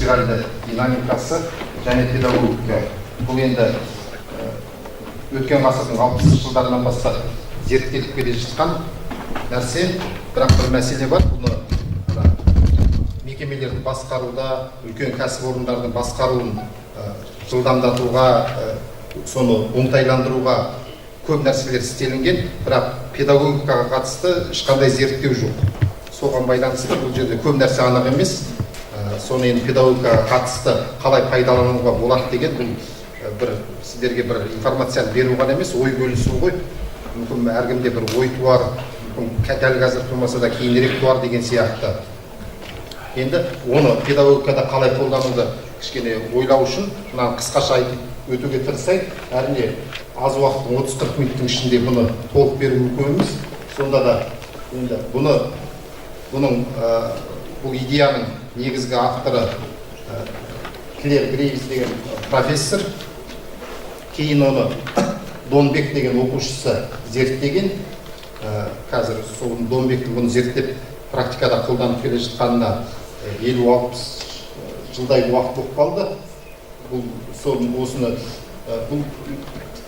Спиральді динамикасы және педагогика. Бұл енді өткен ғасырдың 60-жылдарынан бастап зерттеліп келе жатқан нәрсе. Бірақ бір мәселе бар: бұны ана мекемелерді басқаруда, үлкен кәсіпорындардың басқаруын жылдамдатуға, соны оңтайландыруға көп нәрселер істелінген, бірақ педагогикаға қатысты ешқандай зерттеу жоқ. Соған байланысты бұл жерде көп нәрсе анық емес. Соны енді педагогикаға қатысты қалай пайдалануға болады деген бұл бір сіздерге бір информацияны беру ғана емес, ой бөлісу ғой. Мүмкін, әркімде бір ой туар, мүмкін, дәл қазір тумаса да, кейінірек туар деген сияқты. Енді оны педагогикада қалай қолдануды кішкене ойлау үшін мынаны қысқаша айтып өтуге тырысайын. Әрине, аз уақыттың, 30-40 минуттың ішінде бұны толық беру мүмкін емес. Сонда да енді бұны бұның бұл идеяның негізгі авторы Клер Грейвс деген профессор. Кейін оны Дон Бек деген оқушысы зерттеген. Қазір сол Дон Бектің бұны зерттеп, практикада қолданып келе жатқанына 50-60 жылдай уақыт болып қалды. Бұл сол осыны бұл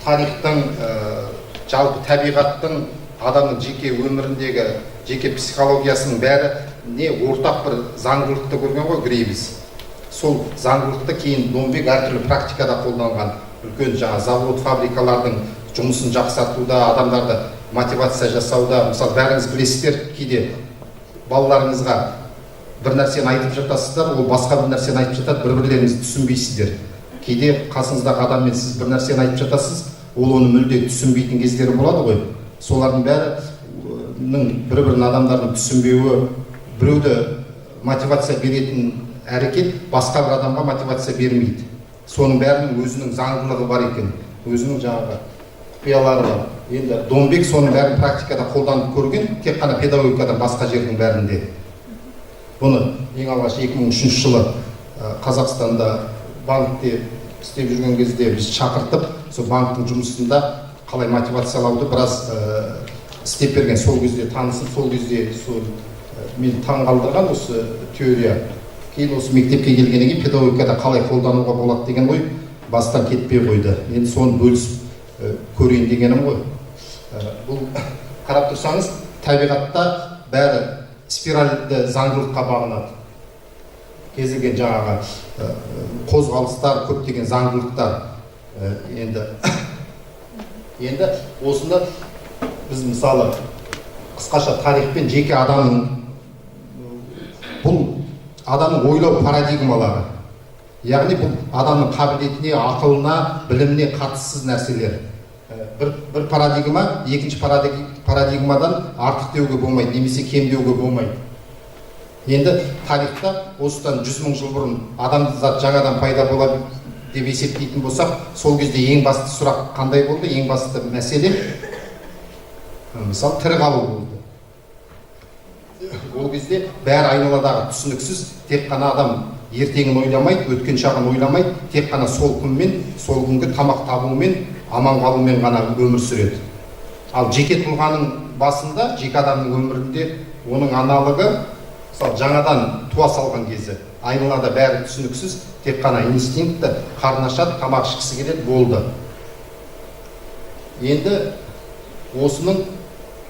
тарихтың, жалпы табиғаттың, адамның жеке өміріндегі жеке психологиясының бәрі не ортақ бір заңдылықты көрген ғой Грейвс. Сол заңдылықты кейін Дон Бек әртүрлі практикада қолданған, үлкен жаңа завод, фабрикалардың жұмысын жақсартуда, адамдарды мотивация жасауда. Мысалы, бәріңіз білесіздер, кейде балаларыңызға бір нәрсені айтып жатасыздар, ол басқа бір нәрсені айтып жатады, бір бірлеріңізді түсінбейсіздер. Кейде қасыңыздағы адаммен сіз бір нәрсені айтып жатасыз, ол оны мүлде түсінбейтін кездері болады ғой. Солардың бәрінің бір бірін адамдардың түсінбеуі, біреуді мотивация беретін әрекет басқа бір адамға мотивация бермейді. Соның бәрінің өзінің заңдылығы бар екен, өзінің жаңағы құпиялары бар. Енді Дон Бек соның бәрін практикада қолданып көрген, тек қана педагогикадан басқа жердің бәрінде. Бұны ең алғаш 2003 жылы Қазақстанда банкте істеп жүрген кезде біз шақыртып, сол банктің жұмысында қалай мотивациялауды біраз істеп берген. Сол кезде танысып, сол кезде сол мені таң қалдырған осы теория. Кейін осы мектепке келгеннен кейін педагогикада қалай қолдануға болады деген ой бастан кетпей қойды. Енді соны бөлісіп көрейін дегенім ғой. Бұл қарап тұрсаңыз, табиғатта бәрі спиральді заңдылыққа бағынады. Кез келген жаңағы қозғалыстар, көптеген заңдылықтар. Енді осыны біз, мысалы, қысқаша тарихпен жеке адамның, бұл адамның ойлау парадигмалары, яғни бұл адамның қабілетіне, ақылына, біліміне қатыссыз нәрселер. Бір парадигма екінші парадигмадан артық деуге болмайды немесе кем деуге болмайды. Енді тарихта осыдан 100 000 жыл бұрын адамзат жаңадан пайда болады деп есептейтін болсақ, сол кезде ең басты сұрақ қандай болды? Ең басты мәселе, мысалы, тірі қалу болды. Ол кезде бәрі айналадағы түсініксіз, тек қана адам ертеңін ойламайды, өткен шағын ойламайды, тек қана сол күнмен, сол күнгі тамақ табумен, аман қалумен ғана өмір сүреді. Ал жеке тұлғаның басында, жеке адамның өмірінде оның аналогы, мысалы, жаңадан туа салған кезі, айналада бәрі түсініксіз, тек қана инстинкті: қарны ашады, тамақ ішкісі келеді, болды. Енді осының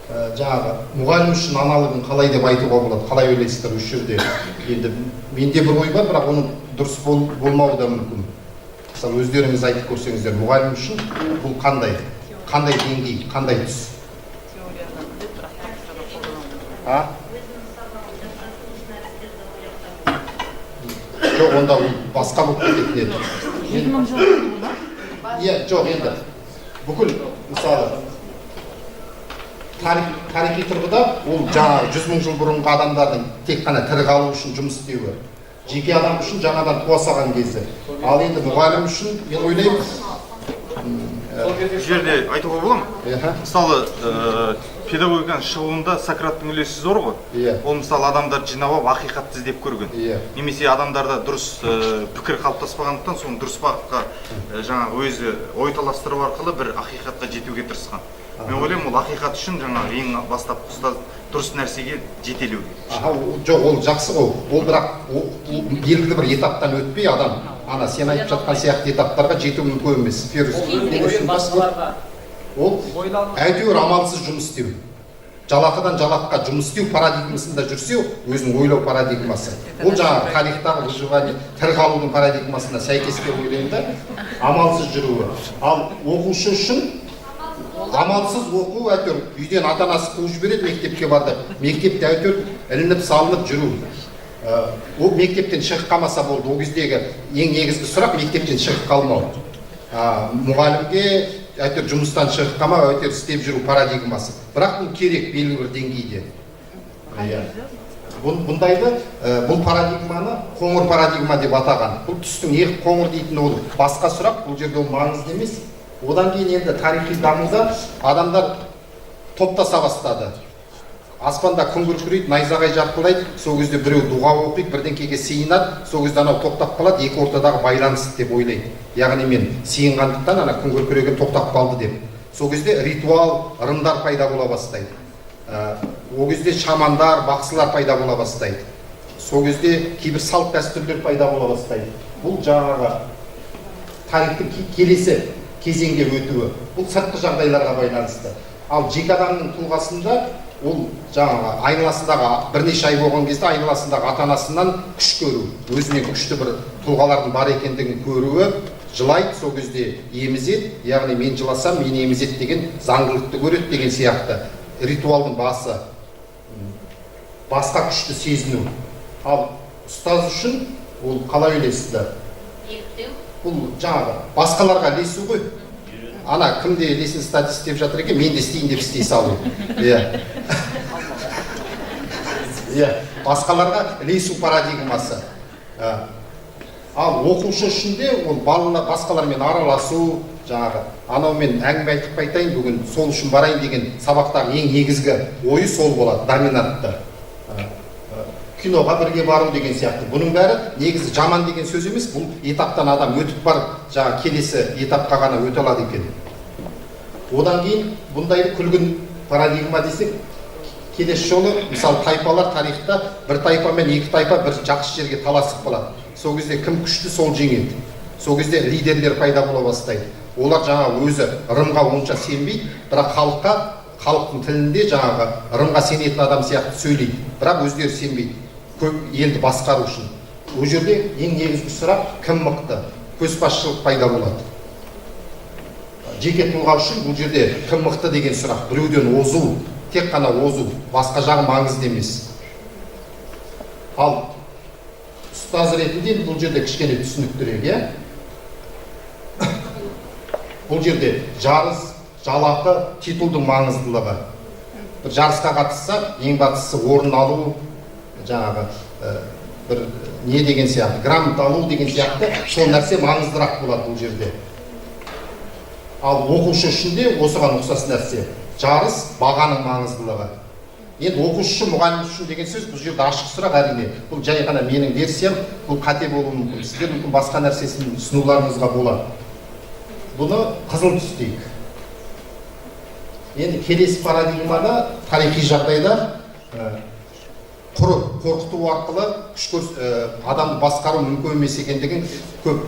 жаңағы мұғалім үшін аналогын қалай деп айтуға болады? Қалай ойлайсыздар осы жерде? Енді менде бір ой бар, бірақ оның дұрыс болмауы да мүмкін. Мысалы, өздеріңіз айтып көрсеңіздер, мұғалім үшін бұл қандай деңгей, қандай түс? Теорияны біліп, бірақ практикада қолдана алмау. А? Өзінің сабағын жақсарту үшін әдістерді ойлап табу. Жоқ, онда ол басқа болып кететін еді. 100 000 жыл бұрын ба? Иә, жоқ, енді бүкіл, мысалы, тарихи тұрғыда ол жаңағы 100 000 жыл бұрынғы адамдардың тек қана тірі қалу үшін жұмыс істеуі, жеке адам үшін жаңадан туа салған кезі. Ал енді мұғалім үшін, мен ойлаймын Бұл жерде айтуға бола ма? Иә. Мысалы, Педагогиканың шығуында Сократтың үлесі зор ғой. Иә. Ол мысалы адамдарды жинап алып ақиқатты іздеп көрген. Иә. Немесе адамдарда дұрыс пікір қалыптаспағандықтан соны дұрыс бағытқа жаңағы өзі ой таластыру арқылы бір ақиқатқа жетуге тырысқан. Мен ойлаймын, ол ақиқат үшін жаңағы ең бастапқы ұстаз дұрыс нәрсеге жетелеу. Аха, жоқ, ол жақсы ғой. Ол бірақ ол белгілі бір этаптан өтпей адам ана сен айтып жатқан сияқты этаптарға жету мүмкін емес. Фирус, Басқаларға ол ойлану әйтеуір амалсыз жұмыс істеу. Жалақыдан жалақыға жұмыс істеу парадигмасында жүрсе, өзінің ойлау парадигмасы. Ол жаңағы тарихтағы выживание, тірі қалудың парадигмасына сәйкес деп ойлаймын да, амалсыз жүруі. Ал оқушы үшін амалсыз оқу, әйтеуір үйден ата-анасы қуып жібереді, мектепке бар деп. Мектепте әйтеуір ілініп салынып жүру. Ол мектептен шығып қалмаса болды. Ол кездегі ең негізгі сұрақ мектептен шығып қалмау. Мұғалімге әйтеуір жұмыстан шығып қалмау, әйтеуір істеп жүру парадигмасы. Бірақ бұл керек белгілі бір деңгейде. Иә. Бұндайды, бұл парадигманы қоңыр парадигма деп атаған. Бұл түстің не қоңыр дейтіні ол басқа сұрақ, бұл жерде ол маңызды емес. Одан кейін енді тарихи дамуда адамдар топтаса бастады. Аспанда күн күркірейді, найзағай жарқылайды, сол кезде біреу дұға оқиды, бірдеңкеге сыйынады, сол кезде анау тоқтап қалады, екі ортадағы байланыс деп ойлайды. Яғни мен сыйынғандықтан ана күн күркіреген тоқтап қалды деп. Сол кезде ритуал, ырымдар пайда бола бастайды. Ол кезде шамандар, бақсылар пайда бола бастайды. Сол кезде кейбір салт дәстүрлер пайда бола бастайды. Бұл жаңағы тарихтың келесі кезеңге өтуі. Бұл сыртқы жағдайларға байланысты. Ал жеке адамның тұлғасында ол жаңағы айналасындағы бірнеше ай болған кезде айналасындағы ата-анасынан күш көру, өзінен күшті бір тұлғалардың бар екендігін көруі, жылайды, сол кезде емізеді, яғни мен жыласам мені емізеді деген заңдылықты көреді деген сияқты ритуалдың басы басқа күшті сезіну. Ал ұстаз үшін ол қалай ойлайсыздар? Еліктеу. Бұл жаңағы басқаларға ілесу ғой. Ана кімде лесін статист істеп жатыр екен, мен де істейін деп істей салу. Иә. Иә, басқаларға ілесу парадигмасы. Ал оқушы үшін де ол балалар басқалармен араласу, жаңағы анаумен әңгіме айтып қайтайын, бүгін сол үшін барайын деген сабақтағы ең негізгі ойы сол болады, доминантты. Киноға бірге бару деген сияқты. Бұның бәрі негізі жаман деген сөз емес, бұл этаптан адам өтіп барып, жаңа келесі этапқа ғана өте алады екен. Одан кейін бұндайды күлгін парадигма десек, келесі жолы, мысалы, тайпалар тарихта бір тайпа мен екі тайпа бір жақсы жерге таласып қалады. Сол кезде кім күшті, сол жеңеді. Сол кезде лидерлер пайда бола бастайды. Олар жаңа өзі ырымға онша сенбейді, бірақ халықтың тілінде жаңағы ырымға сенетін адам сияқты сөйлейді, бірақ өздері сенбейді. Көп елді басқару үшін. Ол жерде ең негізгі сұрақ кім мықты? Көзбасшылық пайда болады. Жеке тұлға үшін бұл жерде кім мықты деген сұрақ, біреуден озу, тек қана озу, басқа жағы маңызды емес. Ал ұстаз ретінде бұл жерде кішкене түсініктірек, иә? Бұл жерде жарыс, жалақы, титулдың маңыздылығы. Бір жарысқа қатысса, ең бастысы орын алу, жаңағы бір не деген сияқты, грамота алу деген сияқты, сол нәрсе маңыздырақ болады бұл жерде. Ал оқушы үшін де осыған ұқсас нәрсе. Жарыс, бағаның маңыздылығы. Енді оқушы үшін, мұғалім үшін деген сөз бұл жерде ашық сұрақ әрине. Бұл жай ғана менің версиям, бұл қате болуы мүмкін. Сіздер мүмкін басқа нәрсесін ұсынуларыңызға болады. Бұны қызыл түс дейік. Енді келесі парадигмада тарихи жағдайда құрып, қорқыту арқылы күш адамды басқару мүмкін емес екендігін көп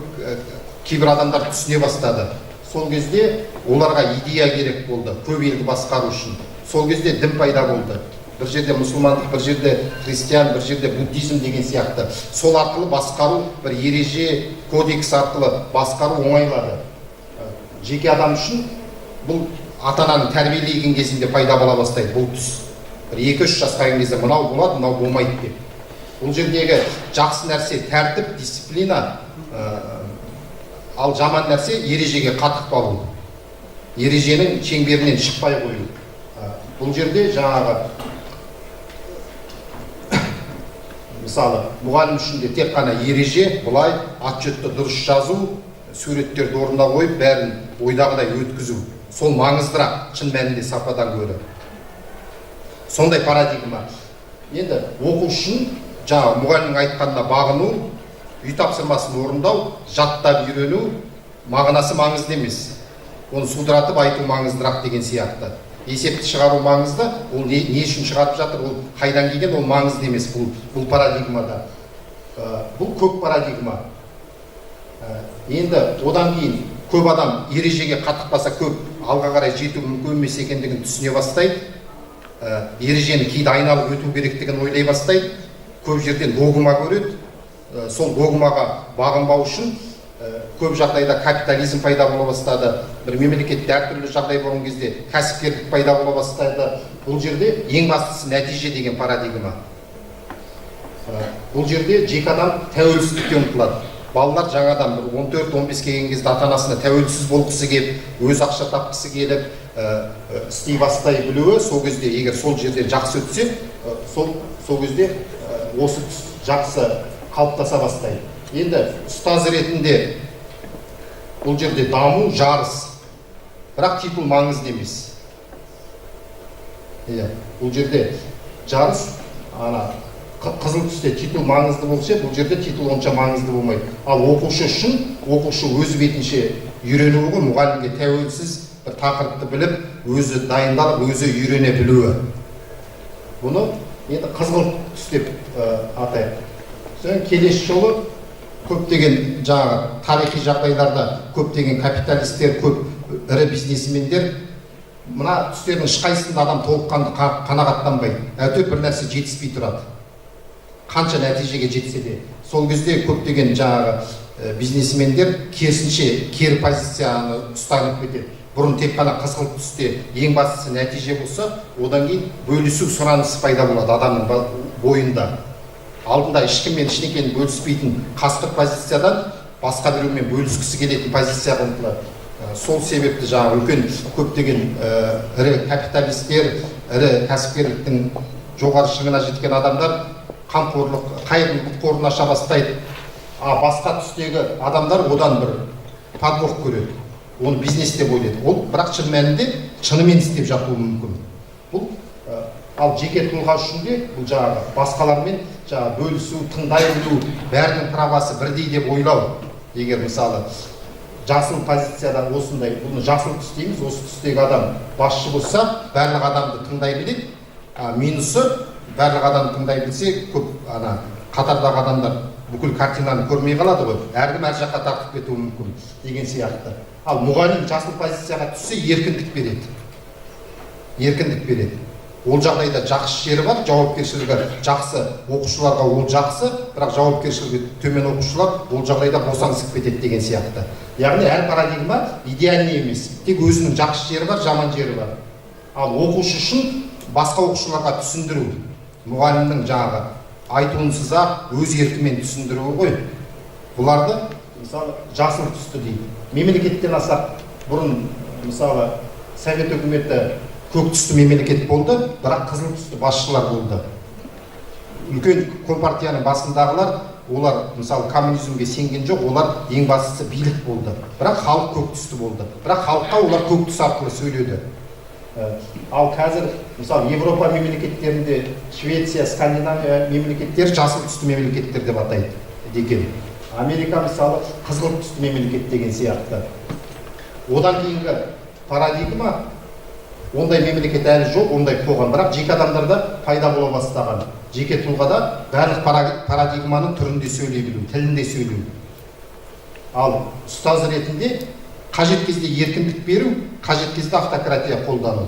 кейбір адамдар түсіне бастады. Сол кезде оларға идея керек болды, көп елді басқару үшін. Сол кезде дін пайда болды. Бір жерде мұсылмандық, бір жерде христиан, бір жерде буддизм деген сияқты. Сол арқылы басқару, бір ереже, кодекс арқылы басқару оңайлады. Жеке адам үшін бұл ата-ананың тәрбиелеген кезінде пайда бола бастайды бұл түс. Бір екі-үш жасқа келген кезде мынау болады, мынау болмайды деп. Бұл жердегі жақсы нәрсе тәртіп, дисциплина, ал жаман нәрсе ережеге қатып қалу. Ереженің шеңберінен шықпай қою. Бұл жерде жаңағы мысалы мұғалім үшін де тек қана ереже, былай отчетты дұрыс жазу, суреттерді орнына қойып, бәрін ойдағыдай өткізу. Сол маңыздырақ шын мәнінде сападан гөрі. Сондай парадигма. Енді оқу үшін жаңағы мұғалімнің айтқанына бағыну, үй тапсырмасын орындау, жаттап үйрену мағынасы маңызды емес. Оны судыратып айту маңыздырақ деген сияқты. Есепті шығару маңызды, ол не үшін шығарып жатыр, ол қайдан келген, ол маңызды емес бұл парадигмада. Бұл көк парадигма. Енді одан кейін көп адам ережеге қатып қалса көп алға қарай жету мүмкін емес екендігін түсіне бастайды. Ережені кейде айналып өту керектігін ойлай бастайды. Көп жерден догма көреді. Сол догмаға бағынбау үшін көп жағдайда капитализм пайда бола бастады. Бір мемлекетте әртүрлі жағдай болған кезде кәсіпкерлік пайда бола бастады. Бұл жерде ең бастысы нәтиже деген парадигма. Бұл жерде жеке адам тәуелсіздікке ұмтылады. Балалар жаңадан бір 14-15 келген кезде ата-анасына тәуелсіз болғысы келіп, өз ақша тапқысы келіп, істей бастай білуі, сол кезде егер сол жерден жақсы өтсе, сол кезде осы жақсы қалыптаса бастайды. Енді ұстаз ретінде бұл жерде даму, жарыс, бірақ титул маңызды емес. Иә, бұл жерде жарыс, ана қызыл түсте титул маңызды болса, бұл жерде титул онша маңызды болмайды. Ал оқушы үшін, оқушы өз бетінше үйренуі ғой, мұғалімге тәуелсіз бір тақырыпты біліп, өзі дайындалып, өзі үйрене білуі. Бұны енді қызғылт түс деп атайық. Содан келесі жолы көптеген жаңағы тарихи жағдайларда көптеген капиталистер, көп ірі бизнесмендер мына түстердің ешқайсысында адам толыққанды қанағаттанбайды. Әйтеуір бір нәрсе жетіспей тұрады. Қанша нәтижеге жетсе де. Сол кезде көптеген жаңағы бизнесмендер керісінше кері позицияны ұстанып кетеді. Бұрын тек қана қызғылт түсте ең бастысы нәтиже болса, одан кейін бөлісу сұранысы пайда болады адамның бойында. Алдында ешкіммен ештеңені бөліспейтін қасқыр позициядан басқа біреумен бөліскісі келетін позицияға ұмтылады. Сол себепті жаңағы үлкен көптеген ірі капиталистер, ірі кәсіпкерліктің жоғары шыңына жеткен адамдар қамқорлық, қайырымдылық қорын аша бастайды. А басқа түстегі адамдар одан бір подвох көреді. Оны бизнес деп ойлайды. Ол бірақ шын мәнінде шынымен істеп жатуы мүмкін. Бұл ал жеке тұлға үшін де бұл жаңағы басқалармен жаңағы бөлісу, тыңдай білу, бәрінің правасы бірдей деп ойлау. Егер мысалы жасыл позициядан осындай, бұны жасыл түс дейміз, осы түстегі адам басшы болса, барлық адамды тыңдай біледі. А минусы, барлық адамды тыңдай білсе, көп ана қатардағы адамдар бүкіл картинаны көрмей қалады ғой, әркім әр жаққа тартып кетуі мүмкін деген сияқты. Ал мұғалім жасыл позицияға түссе, еркіндік береді. Еркіндік береді. Ол жағдайда жақсы жері бар, жауапкершілігі жақсы оқушыларға ол жақсы, бірақ жауапкершілігі төмен оқушылар ол жағдайда босаңсып кетеді деген сияқты. Яғни әр парадигма идеальный емес, тек өзінің жақсы жері бар, жаман жері бар. Ал оқушы үшін басқа оқушыларға түсіндіру, мұғалімнің жаңағы айтуынсыз-ақ өз еркімен түсіндіруі ғой. Бұларды мысалы жасыл түсті дейді. Мемлекеттен алсақ, бұрын мысалы Совет үкіметі көк түсті мемлекет болды, бірақ қызыл түсті басшылар болды. Үлкен компартияның басындағылар, олар мысалы коммунизмге сенген жоқ, олар ең бастысы билік болды. Бірақ халық көк түсті болды. Бірақ халыққа олар көк түс арқылы сөйледі. Ал қазір мысалы Европа мемлекеттерінде Швеция, Скандинавия мемлекеттері жасыл түсті мемлекеттер деп атайды екен. Америка мысалы қызғылт түсті мемлекет деген сияқты. Одан кейінгі парадигма, ондай мемлекет әлі жоқ, ондай қоғам, бірақ жеке адамдарда пайда бола бастаған. Жеке тұлғада барлық парадигманың түрінде сөйлей білу, тілінде сөйлеу. Ал ұстаз ретінде қажет кезде еркіндік беру, қажет кезде автократия қолдану.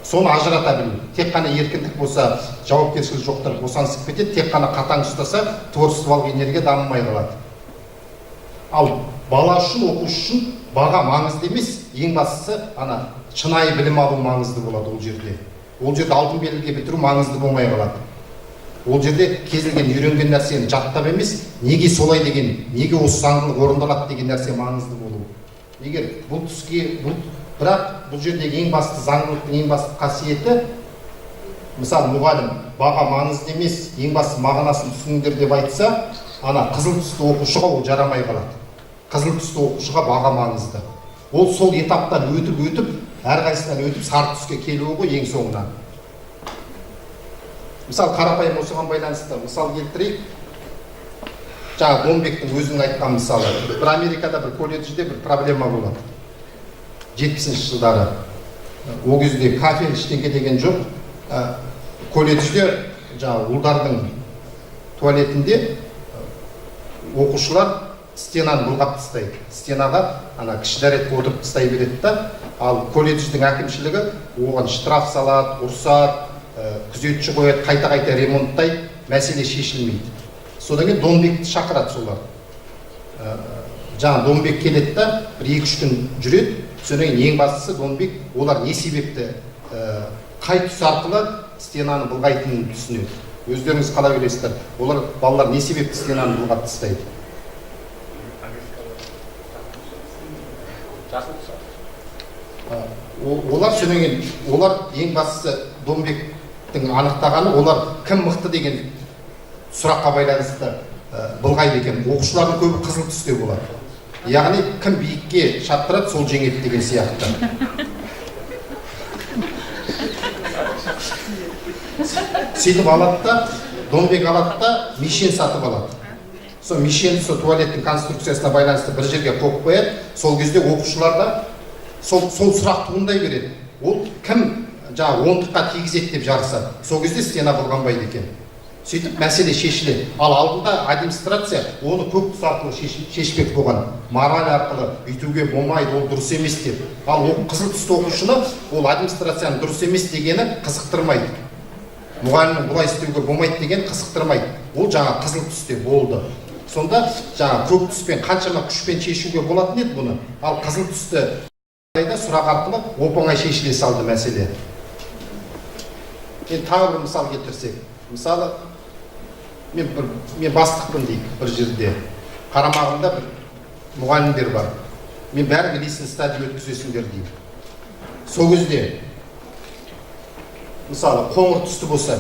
Соны ажырата білу. Тек қана еркіндік болса, жауапкершілік жоқтар босаңсып кетеді, тек қана қатаң ұстаса, творчестволық энергия дамымай қалады. Ал бала үшін, оқушы үшін баға маңызды емес, ең бастысы ана шынайы білім алу маңызды болады ол жерде. Ол жерде алтын белгіге бітіру маңызды болмай қалады. Ол жерде кез келген үйренген нәрсені жаттап емес, неге солай деген, неге осы заңдылық орындалады деген нәрсе маңызды болу. Егер бұл түске, бұл, бірақ бұл жердегі ең басты заңдылықтың ең басты қасиеті, мысалы мұғалім баға маңызды емес, ең басты мағынасын түсініңдер деп айтса, ана қызыл түсті оқушыға ол жарамай қалады. Қызыл түсті оқушыға баға маңызды. Ол сол этаптан өтіп, әрқайсысынан өтіп сары түске келуі ғой ең соңынан. Мысалы, қарапайым осыған байланысты мысал келтірейік. Жаңа Домбектің өзінің айтқан мысалы. Бір Америкада бір колледжде бір проблема болады. 70-ші жылдары. Ол кезде кафель ештеңе деген жоқ. Колледжде жаңа ұлдардың туалетінде оқушылар стенаны бұлғап тастайды. Стенаға ана кіші дәретке отырып тастай береді да, ал колледждің әкімшілігі оған штраф салады, ұрсады, күзетші қояды, қайта-қайта ремонттайды, мәселе шешілмейді. Содан кейін Домбекті шақырады солар. Жаңа Домбек келеді да, бір 2-3 күн жүреді. Содан кейін ең бастысы Домбек олар не себепті, қай түс арқылы стенаны бұлғайтынын түсінеді. Өздеріңіз қалай ойлайсыздар? Олар балалар не себепті стенаны бұлғап тастайды? Олар содан кейін, олар ең бастысы Домбектің анықтағаны, олар кім мықты деген сұраққа байланысты былғайды екен. Оқушылардың көбі қызыл түсте болады. Яғни кім биікке шаптырады, сол жеңеді деген сияқты. Сөйтіп алады да, Домбек алады да, мишень сатып алады. Сол мишень, сол туалеттің конструкциясына байланысты бір жерге қойып қояды. Сол кезде оқушыларда сол сұрақ туындай береді. Ол кім жаңа ондыққа тигізеді деп жарысады. Сол кезде стена былғанбайды екен. Сөйтіп мәселе шешіледі. Ал алдында администрация оны көк түс арқылы шешпек болған. Мораль арқылы үйтуге болмайды, ол дұрыс емес деп. Ал ол қызыл түсті оқушыны ол администрацияның дұрыс емес дегені қызықтырмайды. Мұғалімнің бұлай істеуге болмайды деген қызықтырмайды. Ол жаңа қызыл түсте болды. Сонда жаңа көк түспен қаншама күшпен шешуге болатын еді бұны. Ал қызыл түсті сұрақ арқылы оп-оңай шешіле салды мәселе. Енді тағы бір мысал келтірсек. Мысалы, мен бастықпын дейік бір жерде. Қарамағымда бір мұғалімдер бар. Мен бәрін лесін стадия өткізесіңдер деймін. Сол кезде мысалы қоңыр түсті болса,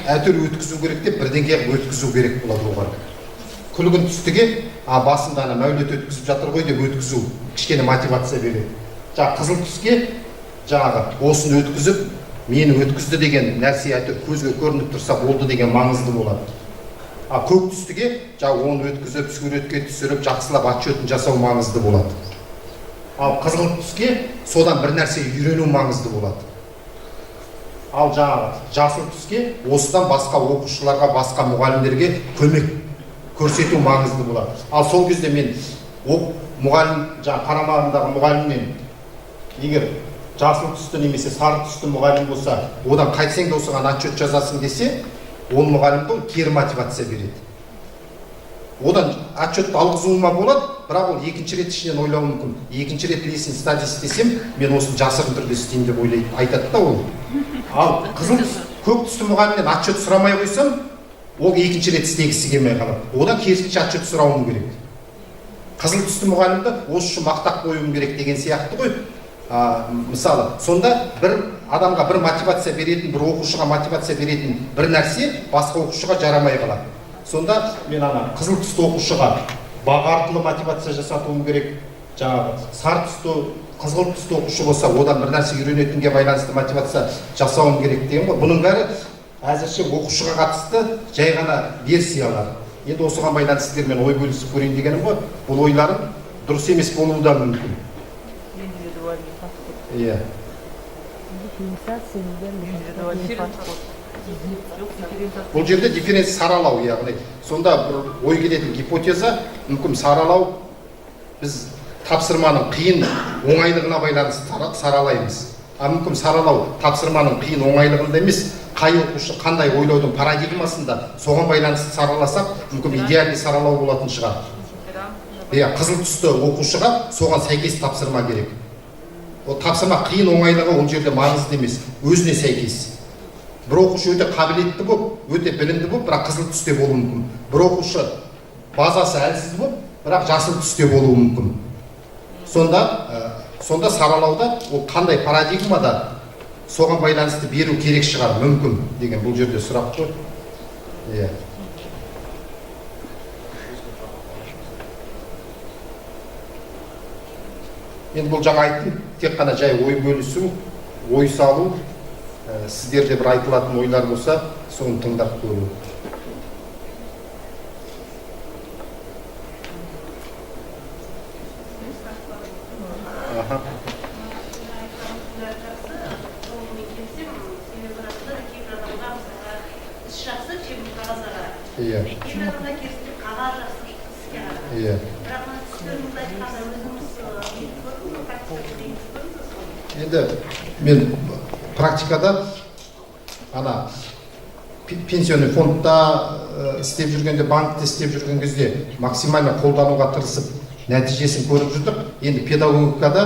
әйтеуір өткізу керек деп бірдеңе қылып өткізу керек болады оған. Күлгін түстіге, а басында ана Мәулет өткізіп жатыр ғой деп өткізу кішкене мотивация береді. Жаңа қызыл түске жаңағы осыны өткізіп, мені өткізді деген нәрсе әйтеуір көзге көрініп тұрса болды деген маңызды болады. А көк түстіге жаңа оны өткізіп, суретке түсіріп, жақсылап отчетін жасау маңызды болады. Ал қызыл түске содан бір нәрсе үйрену маңызды болады. Ал жаңағы жасыл түске осыдан басқа оқушыларға, басқа мұғалімдерге көмек көрсету маңызды болады. Ал сол кезде мен мұғалім, жаңа қарамағымдағы мұғалімнен егер жасыл түсті немесе сары түсті мұғалім болса, одан қайтсең де осыған отчет жазасың десе, ол мұғалімді ол кері мотивация береді. Одан отчетты алғызуыма болады, бірақ ол екінші рет ішінен ойлауы мүмкін. Екінші рет лесін стадия істесем, мен осыны жасырын түрде істеймін деп ойлайды, айтады да ол. Ал қызыл көк түсті мұғалімнен отчет сұрамай қойсам, ол екінші рет істегісі келмей қалады. Одан керісінше отчет сұрауым керек. Қызыл түсті мұғалімді осы үшін мақтап қоюым керек деген сияқты ғой. Мысалы, сонда бір адамға бір мотивация беретін, бір оқушыға мотивация беретін бір нәрсе басқа оқушыға жарамай қалады. Сонда мен ана қызыл түсті оқушыға баға арқылы мотивация жасатуым керек. Жаңағы сары түсті, қызғылт түсті оқушы болса, одан бір нәрсе үйренетінге байланысты мотивация жасауым керек деген ғой. Бұның бәрі әзірше оқушыға қатысты жай ғана версиялар. Енді осыған байланысты сіздермен ой бөлісіп көрейін дегенім ғой. Бұл ойларым дұрыс емес болуы да мүмкін. Иә. Бұл жерде дифференс саралау, яғни сонда бір ой келетін гипотеза, мүмкін саралау біз тапсырманың қиын оңайлығына байланысты саралаймыз. А мүмкін саралау тапсырманың қиын оңайлығында емес, қай оқушы қандай ойлаудың парадигмасында, соған байланысты сараласақ, мүмкін идеальный саралау болатын шығар. Иә, қызыл түсті оқушыға соған сәйкес тапсырма керек. Ол тапсырма қиын оңайлығы ол жерде маңызды емес, өзіне сәйкес. Бір оқушы өте қабілетті болып, өте білімді болып, бірақ қызыл түсте болуы мүмкін. Бір оқушы базасы әлсіз болып, бірақ жасыл түсте болуы мүмкін. Сонда саралауда ол қандай парадигмада соған байланысты беру керек шығар мүмкін деген бұл жерде сұрақ қой. Иә. Енді бұл жаңа айттым, тек қана жай ой бөлісу, ой салу. Сіздерде бір айтылатын ойлар болса, соны тыңдап көру. Аха. Жақсы, мен келісемін, себебі расында да кейбір адамға, мысалға, іс жақсы, чем қағазға қарап. Иә. Кейбір адамға керісінше қағаз жақсы іске қарап. Иә. Бірақ мына түстеріңізді айтқанда өзіңіз нетіп көрдіңіз бе, практикада енгізіп көрдіңіз бе соны? Енді мен практикада ана пенсионный фондта істеп жүргенде, банкте істеп жүрген кезде максимально қолдануға тырысып, нәтижесін көріп жүрдік. Енді педагогикада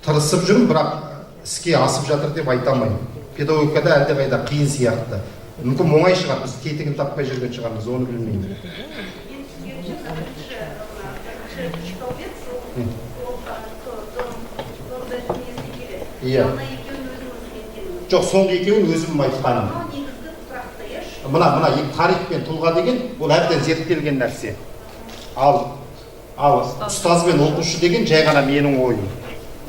тырысып жүрмін, бірақ іске асып жатыр деп айта алмаймын. Педагогикада әлдеқайда қиын сияқты. Мүмкін, оңай шығар, біз тетігін таппай жүрген шығармыз, оны білмеймін. Мен түсінгенімше, мына бірінші үш столбец ол Домбек несіне келеді. Иә. Мына екеуін өзіңіз неткеніңіз. Жоқ, соңғы екеуін өзім айтқаным. Мынау негізгі тұрақты, иә? Мына екі, тарих пен тұлға деген, ол әбден зерттелген нәрсе. Ал ұстаз бен оқушы деген жай ғана менің ойым.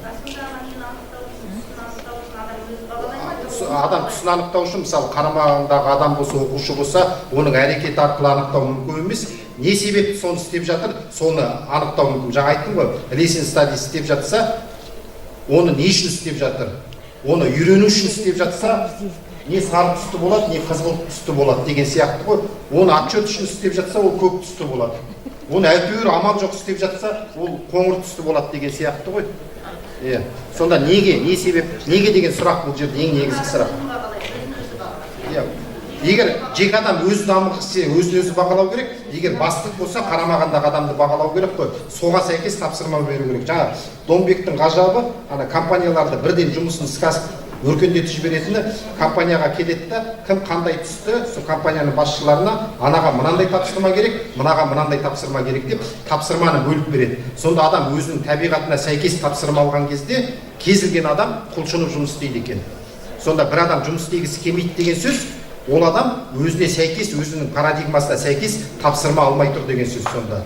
Расында ана нені анықтау үшін, түсін анықтау үшін адам өзі бағалай ма? Жоқ, Адам түсін анықтау үшін, мысалы, қарамағындағы адам болса, оқушы болса, оның әрекеті арқылы анықтау мүмкін емес. Не себепті соны істеп жатыр, соны анықтау мүмкін. Жаңа айттым ғой, lesson study істеп жатса, оны не үшін істеп жатыр, оны үйрену үшін істеп жатса, не сары түсті болады, не қызғылт түсті болады деген сияқты ғой. Оны отчет үшін істеп жатса, ол көк түсті болады. Оны әйтеуір амал жоқ істеп жатса, ол қоңыр түсті болады деген сияқты ғой. Иә, сонда неге, не себеп, неге деген сұрақ бұл жерде ең негізгі сұрақ. Өзін бағалайды, өзін өзі бағалайды. Иә, егер жеке адам өзі дамығысы келсе, өзін өзі бағалау керек. Егер бастық болса, қарамағындағы адамды бағалау керек қой, соған сәйкес тапсырма беру керек. Жаңа Домбектің ғажабы, ана компанияларды бірден жұмысын іске асып өркендетіп жіберетіні: компанияға келеді да, кім қандай түсті, сол компанияның басшыларына анаға мынандай тапсырма керек, мынаға мынандай тапсырма керек деп тапсырманы бөліп береді. Сонда адам өзінің табиғатына сәйкес тапсырма алған кезде, кез келген адам құлшынып жұмыс істейді екен. Сонда бір адам жұмыс істегісі келмейді деген сөз, ол адам өзіне сәйкес, өзінің парадигмасына сәйкес тапсырма алмай тұр деген сөз сонда.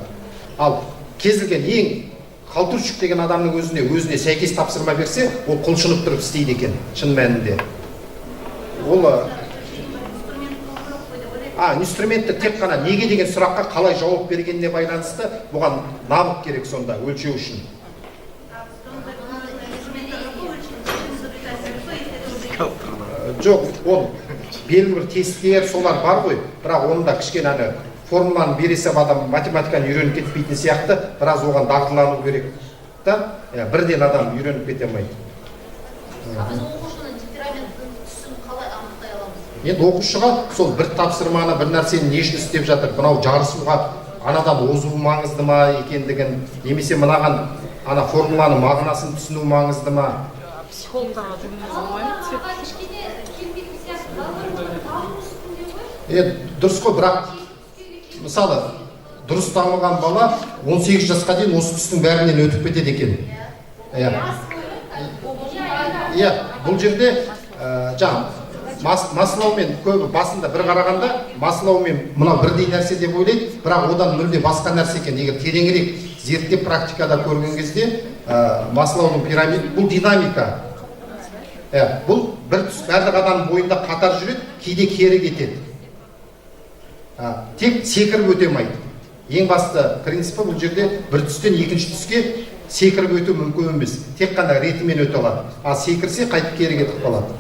Ал кез келген ең халтурщик деген адамның өзіне сәйкес тапсырма берсе, ол құлшынып тұрып істейді екен шын мәнінде. Ол Инструмент болу керек қой деп ойлаймын. Инструментті тек қана неге деген сұраққа қалай жауап бергеніне байланысты, бұған навык керек сонда өлшеу үшін. А Домбектің инструменті жоқ қой, өлшем изобретатель қой, если это уже Жоқ, ол белгілі бір тесттер, солар бар ғой, бірақ оның да кішкене ана формуланы бере салып адам математиканы үйреніп кетпейтін сияқты, біраз оған дағдылану керек та. Иә, бірден адам үйреніп кете алмайды. А біз оқушының темпераментінің түсін қалай анықтай аламыз? Енді оқушыға сол бір тапсырманы, бір нәрсені не үшін істеп жатыр, мынау жарысуға, анадан озу маңызды ма екендігін, немесе мынаған ана формуланың мағынасын түсіну маңызды ма? Психологтарға жүгінуге болмай ма? Балаларға кішкене келмейтін сияқты, балалар олар даму үстінде ғой. Е, дұрыс қой, бірақ мысалы, дұрыс дамыған бала 18 жасқа дейін осы түстің бәрінен өтіп кетеді екен. Иә, иә, бұл жерде жаңа Маслоумен көбі басында бір қарағанда Маслоумен мынау бірдей нәрсе деп ойлайды, бірақ одан мүлде басқа нәрсе екен. Егер тереңірек зерттеп, практикада көрген кезде, Маслоудың пирамид бұл динамика. Иә, бұл бір түс барлық адамның бойында қатар жүреді, кейде кері кетеді. Тек секіріп өте алмайды. Ең басты принципі бұл жерде бір түстен екінші түске секіріп өту мүмкін емес, тек қана ретімен өте алады. Ал секірсе, қайтып кері кетіп қалады.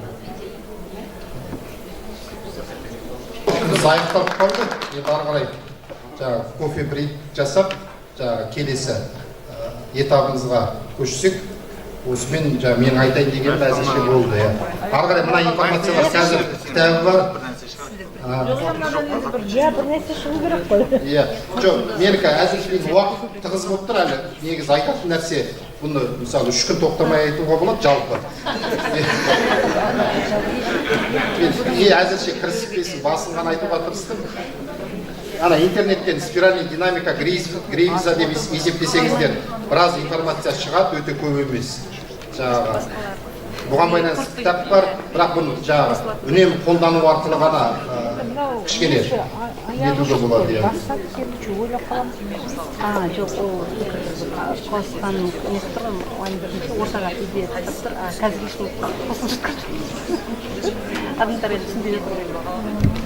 Біз аяқталып қалды. Енді ары қарай жаңағы кофе брейк жасап, жаңағы келесі этабымызға көшсек. Осымен жаңағы менің айтайын дегенім әзірше болды. Иә, ары қарай мына информациялар қазір кітабы бар. Бір нәрсе шығар. Иә, бір нәрсе шығу керек қой. Иә, жоқ, менікі әзірше, енді уақыт тығыз болып тұр әлі. Негізі айтатын нәрсе, бұны, мысалы, 3 күн тоқтамай айтуға болады жалпы. Мен әзірше кіріспесін, басын ғана айтуға тырыстым. Ана интернеттен спиральный динамика Грейвза деп есептесеңіздер, біраз информация шығады, өте көп емес. Жаңағы бұған байланысты кітап бар, бірақ бұны жаңағы үнемі қолдану арқылы ғана кішкене Нетуге болады, иә. Бастап келіп ойлап қаламыз. А, жоқ, ол қосқан несі тұр ғой, мұғалімдердің ортаға идея тастап тұр, а қазір ешкім қосылып жатқан жоқ. Адамдар әлі түсінбей жатыр.